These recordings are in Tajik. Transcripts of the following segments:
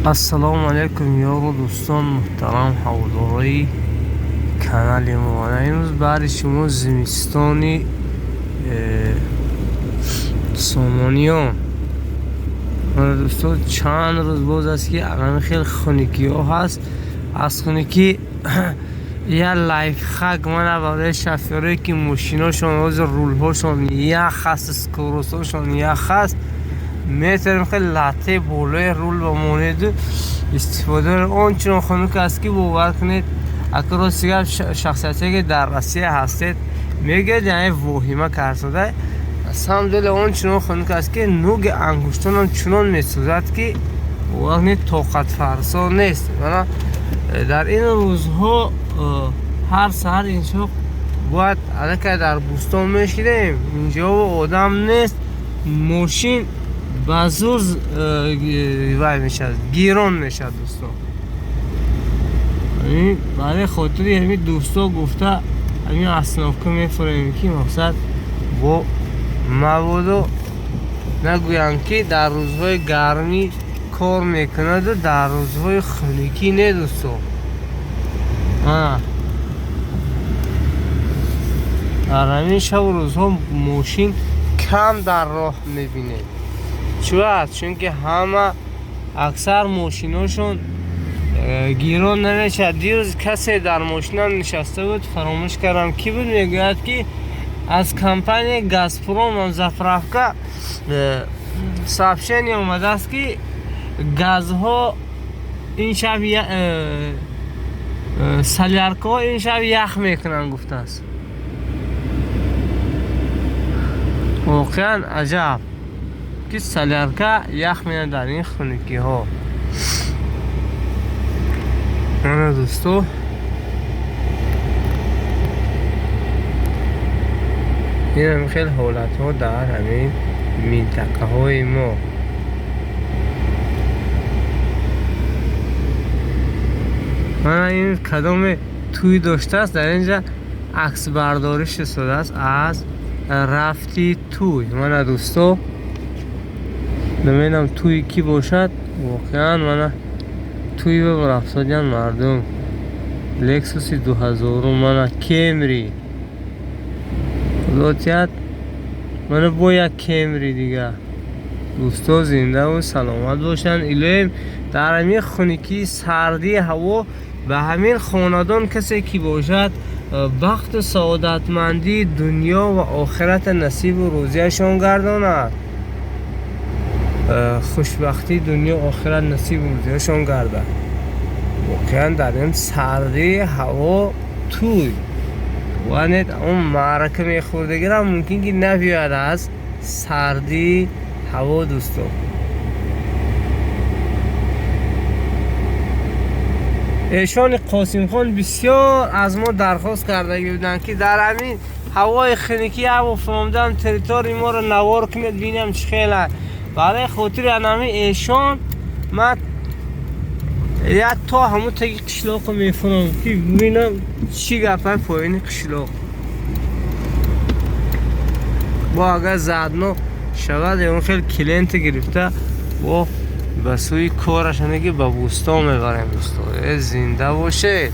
Ассалому алайкум, ёру дӯстон, муҳтарам ҳаводорои канали мо. Имрӯз баъди шумо зимистони Сомониён. Дӯстон, чанд рӯз боз аст, ки ҳамин хел хунукиҳо ҳаст. Аз хунукӣ як лайфхак мана барои шофёрое, ки мошиношон ҳозир рулҳошон ях аст, скоростҳошон ях аст, метавонем хеле латтаи болои рул бимонеду истифода. Он чунон хунук аст, ки бовар кунед, ака, рости гап, шахсиятое, ки дар Россия ҳастед, мегӯяд, яъне воҳима карсода. Самом деле он чунон хунук аст, ки нуги ангуштонам чунон месӯзад, ки бовар кунед, тоқатфарсо нест. Мана дар ин рӯзҳо ҳар саҳар иншо бояд аллакай дар бӯстон мешидем. Инҷо одам нест, мошин ба зур вай мешавад, гирон мешавад. Дӯстон, барои хотири ҳамин дӯсто гуфта ҳамин остановка мефурем, ки мақсад бо мабодо нагӯянд, ки дар рӯзҳои гармӣ кор мекунаду дар рӯзҳои хунукӣ не. Дӯсто, дар ҳамин шабу рӯзҳо мошин кам дар роҳ мебинед. Чӯ аст? Чунки ҳама аксар мошиношон гирон намешавад. Дирӯз касе дар мошинам нишаста буд, фаромӯш кардам, кӣ буд, мегӯяд, ки аз компанияи Газпром заправка сообщение омадааст, ки газҳо ин шаб, соляркаҳо ин шаб ях мекунанд, гуфтааст. Воқеан аҷаб, ки солярка ях меяд дар ин хунукиҳо. Ана, дӯсто, ин хел ҳолатҳо дар ҳамин минтақаҳои мо. Мана ин кадоме тӯй доштааст, дар инҷа аксбардорӣ шудааст аз рафти тӯй. Мана, дӯсто, намедонам, тӯи кӣ бошад воқеан. Мана тӯй рафтодиян мардум. Лексуси дуҳазорум, мана Кемри, худо тиҳад. Мана бо як Кемри дига. Дӯсто зиндаву саломат бошанд. Илоҳим, дар ҳамин хунукии сардии ҳаво ба ҳамин хонадон касе ки бошад, бахту саодатмандии дунё ва охирата насибу рӯзияшон гардонад, хушбахтии дунё охират насибу рӯзияшон гардад. Воқеан дар ин сардии ҳаво тӯй ванед, он маърака мехӯрдагирам мумкин ки набиёяд аз сардии ҳаво. Дӯсто, эшони Қосимхон бисёр аз мо дархост кардагӣ буданд, ки дар ҳамин ҳавои хунукӣ ҳаво фуромдан территорияи моро навор кунед, бинам чӣ хела. Барои хотири ҳамин эшон ман як то ҳамун таги қишлоқо мефурам, ки бибинам чӣ гапай поёни қишлоқ. Бо агар заодно шавад, он хел клиента гирифта, бо ба сӯи корашане, ки ба бӯстон мебарем. Дӯсто, зинда бошед.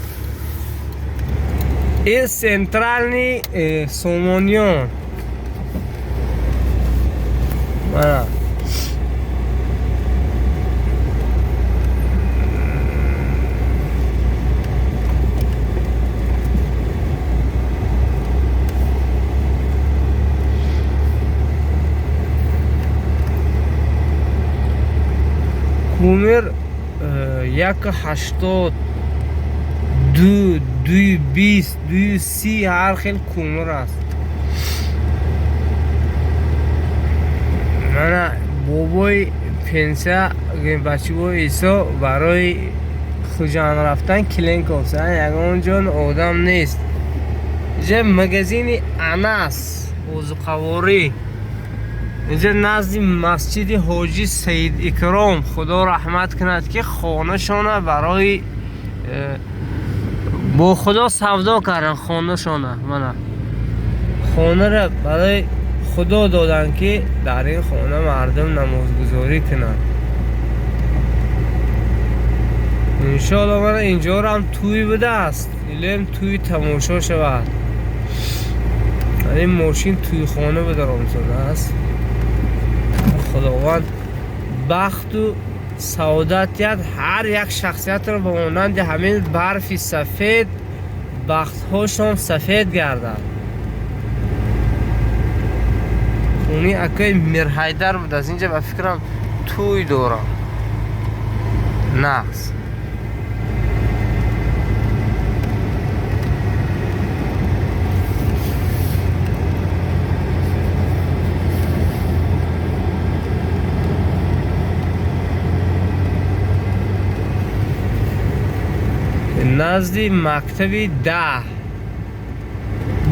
Ин центральный Сомониён. Мана кумир 1,80, 2, 2,20, 2,30, ҳар хел кумир аст. Мана бобои пенсия, бачибои Исо барои Хуҷанд рафтан клиент кофта, ягон ҷон одам нест. Инҷа магазини Анас озуқаворӣ, инҷа назди масҷиди ҳоҷи Саид Икром, худо раҳмат кунад, ки хонашона барои бо худо савдо кардан хонашона. Мана хонаро барои худо доданд, ки дар ин хона мардум намозгузорӣ кунанд. Иншоалло мана инҷорам тӯй будааст. Илем тӯй тамошо шавад. Ин мошин тӯйхона буда ромзодааст. Худованд бахту саодат диҳад ҳар як шахсиятро ба монанди ҳамин барфи сафед бахтҳошон сафед гардад. Хони акои Мирҳайдар будааст. Инҷа ба фикрам тӯй дорам. Нағз. Назди мактаби 10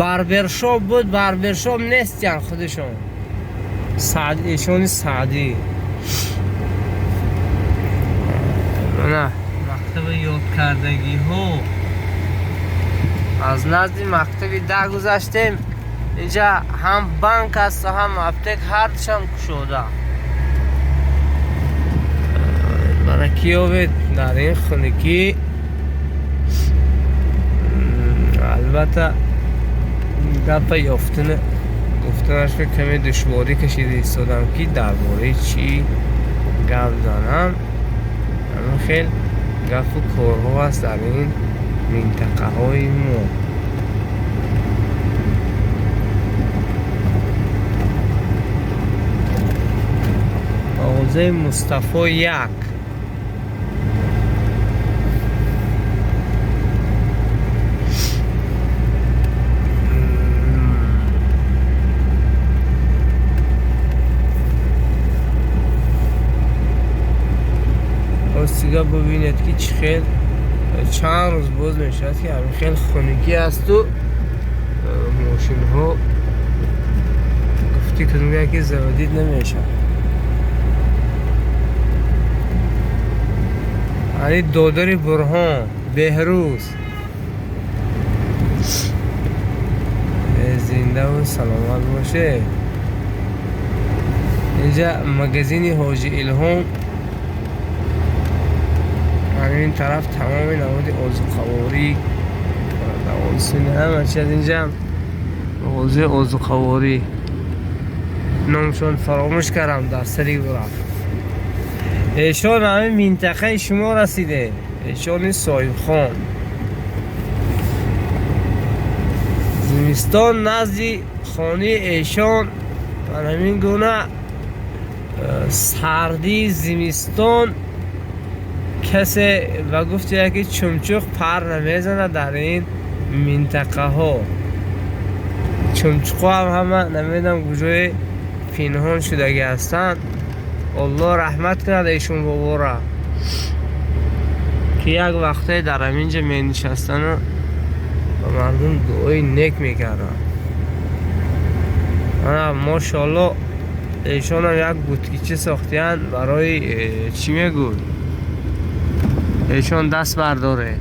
барбершоп буд, барбершоп нестиян худашон. Эшони Саъдӣ. Мана мактаби ёдкардагиҳо. Аз назди мактаби 10 гузаштем. Инҷа ҳам банк аст, ҳам аптек, ҳардушам кушода. Баракӣ ёбед дар ин хунукӣ. Албатта гапа ёфтани гуфтанашро каме душворӣ кашида истодам, ки дар бораи чӣ гап занам. Ҳамин хел гапу корҳо аст дар ин минтақаҳои мо. Мағозаи Мустафо 1. Ростига бубинед, ки чӣ хел чанд рӯз боз мешавад, ки ҳамин хел хунукӣ асту мошинҳо гуфтӣ кунга, ки заводид намешавад. Ани додари Бурҳон Беҳрӯз зиндаву саломат боше. Инҷа магазини Ҳоҷи Илҳом. Ҳамин тараф тамоми намуди озуқаворӣ, ҳама чиз. Инҷа мағозаи озуқаворӣ, номшон фаромӯш кардам, дар сари рафт. Эшон ҳамин минтақаи шумо расиде. Эшони Соҳибхон. Зимистон назди хонаи эшон ҳамин гуна сардии зимистон касе ба гуфти яке чумчуқ пар намезанад дар ин минтақаҳо. Чумчуқҳо ҳам ҳама намедонам куҷое пинҳон шудагӣ ҳастанд. Аллоҳ раҳмат кунад эшон бобора, ки як вақтае дар ҳаминҷа менишастану ба мардум дуои нек мекарданд. Ана мошоалло эшонам як буткича сохтиянд барои чӣ мегӯй? Эшон даст бардоре.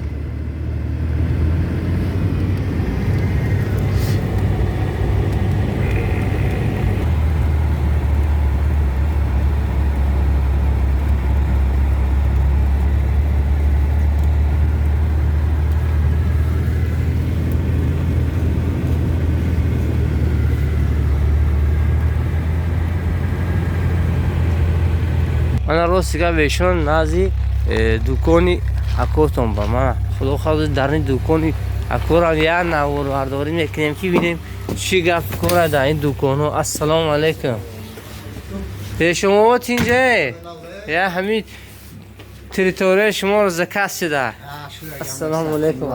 Мана рости гап эшон назди дукони акотон ба ман худо хоҳад дар ин дукони акорам як наворбардорӣ мекунем, ки бинем чӣ гап кора дар ин дуконҳо. Ассалому алайкум. Пешумовот инҷае? Я ҳамин территорияи шуморо заказ шуда. Ассалому алайкум.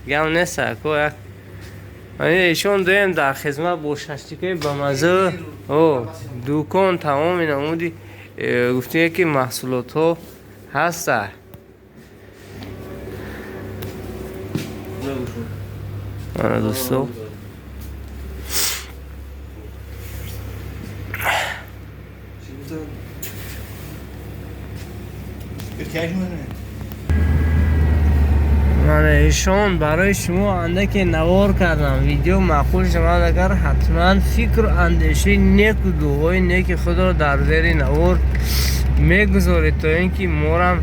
Гам нест ако як эшон дуем дар хизмат бо шаштикои бамаза. Дукон тамоми намуди гуфтем, ки маҳсулотҳо ҳаста. Ана дӯсто, ман эшон барои шумо андаке навор кардам. Видео маъқул шавад агар, ҳатман фикру андешаи неку дуои неки худро дар зери навор Мегузоред, то ин ки морам,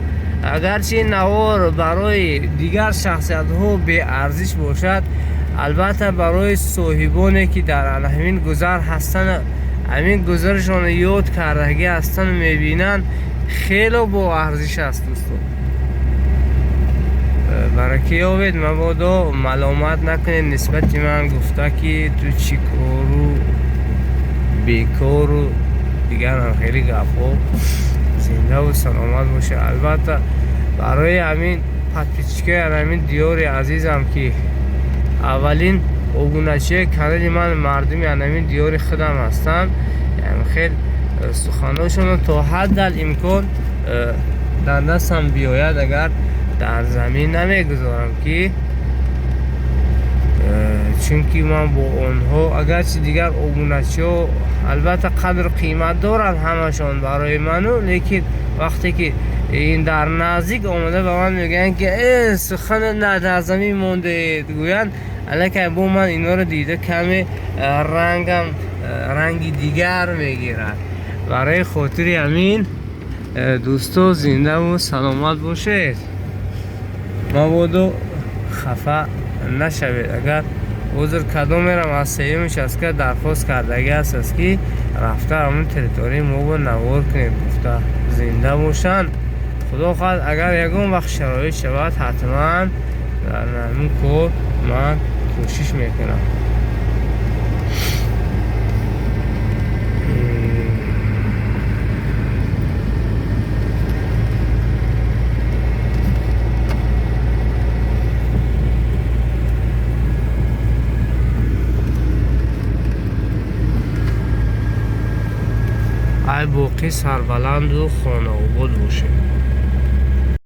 агарчи ин навор барои дигар шахсиятҳо беарзиш бошад, албатта барои соҳибоне, ки дар ҳамин гузар ҳастанд, ҳамин гузарашонро ёд кардагӣ ҳастанд, мебинанд, хело боарзиш аст. Дӯсто, барака ёбед. Мабодо маломат накунед нисбати ман, гуфта ки ту чӣ кору бекору дигар хеле гапҳо. Зиндаву саломат бошед. Албатта, барои ҳамин подписчикои ҳамин диёри азизам, ки аввалин обуначиҳои канали ман мардуми ҳамин диёри худам ҳастанд, хел суханошонро то ҳаддал имкон дар дастам биёяд, агар дар замин намегузорам, ки чунки ман бо онҳо, агарчи дигар обуначиҳо албатта қадру қимат доранд ҳамашон барои ману, лекин вақте ки ин дар наздик омада ба ман мегӯянд, ки э, сухан дар замин мондаед, гӯянд, аллакай бо ман инҳоро дида каме рангам ранги дигар мегирад. Барои хотири ҳамин, дӯсто, зиндаву саломат бошед. Мабодо хафа нашавед. Агар ҳозир кадом мерам, аз сеюм участка дархост кардагӣ аст, ки рафта ҳамон территорияи моро навор кунед, гуфта. Зинда бошанд. Худо хоҳад, агар ягон вақт шароит шавад, ҳатман дар ҳамин кор ман кӯшиш мекунам. Ай, боқӣ сарбаланду хонаобод бошед.